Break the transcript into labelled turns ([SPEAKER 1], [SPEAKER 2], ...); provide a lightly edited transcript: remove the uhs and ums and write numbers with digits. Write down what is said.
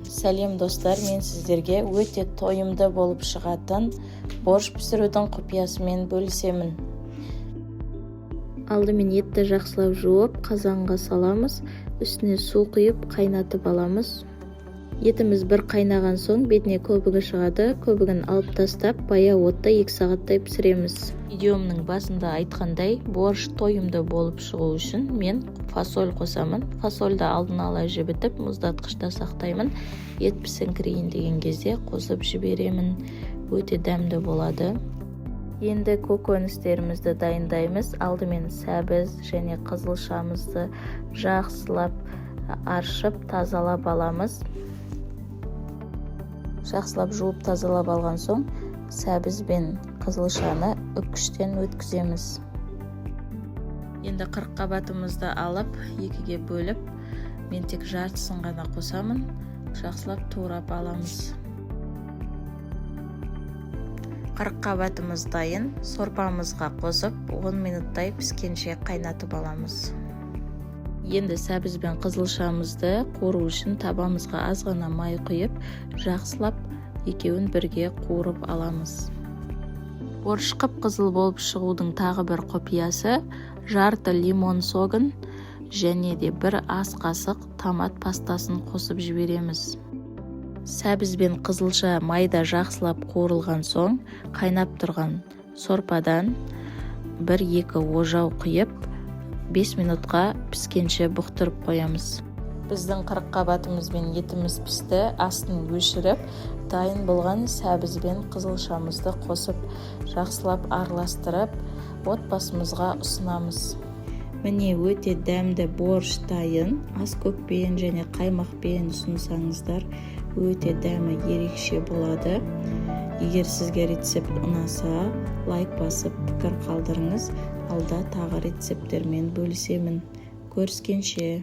[SPEAKER 1] Сәлем, достар! Мен сіздерге өте тойымды болып шығатын борщ пісірудің құпиясымен бөлісемін. Алдымен етті жақсылап жуып, қазанға саламыз, үстіне су құйып, қайнатып аламыз. Етіміз бір қайнаған соң, бетіне көбігі шығады. Көбігін алып тастап, баяу отта 2 сағаттай пісіреміз. Видеомның басында айтқандай, борщ тойымды болып шығу үшін мен фасоль қосамын. Фасольді алдын ала жібітіп, мұздатқышта сақтаймын. Ет пісіңкірейін деген кезде қосып жіберемін, өте дәмді болады. Енді көкөністерімізді дайындаймыз. Алдымен сәбіз және қызылшамызды жақсылап аршып, тазалап аламыз. Жақсылап жуып, тазалап алған соң, сәбіз бен қызылшаны үккіштен өткіземіз. Енді қырыққабатымызды алып, екіге бөліп, мен тек жартысын ғана қосамын, жақсылап турап аламыз. Қырыққабатымыз дайын. Сорпамызға қосып, 10 минуттай піскенше қайнатып аламыз. Енді сәбіз бен қызылшамызды қуыру үшін табамызға аз ғана май құйып, жақсылап екеуін бірге қуырып аламыз. Борщ қып-қызыл болып шығудың тағы бір құпиясы: жарты лимон согын және де бір ас қасық томат пастасын қосып жібереміз. Сәбіз бен қызылша майда жақсылап қуырылған соң, қайнап тұрған сорпадан бір-екі ожау құйып, 5 минутқа піскенше бұқтырып қоямыз. Біздің қырыққабатымыз бен етіміз пісті. Астын өшіріп, дайын болған сәбіз бен қызылшамызды қосып, жақсылап араластырып, отбасымызға ұсынамыз. Міне, өте дәмді борщ дайын. Аскөкпен және қаймақпен ұсынсаңыздар, өте дәмі ерекше болады. Егер сізге рецепт ұнаса, лайк басып, пікір қалдырыңыз. Алда тағы рецепттермен бөлісемін. Көріскенше!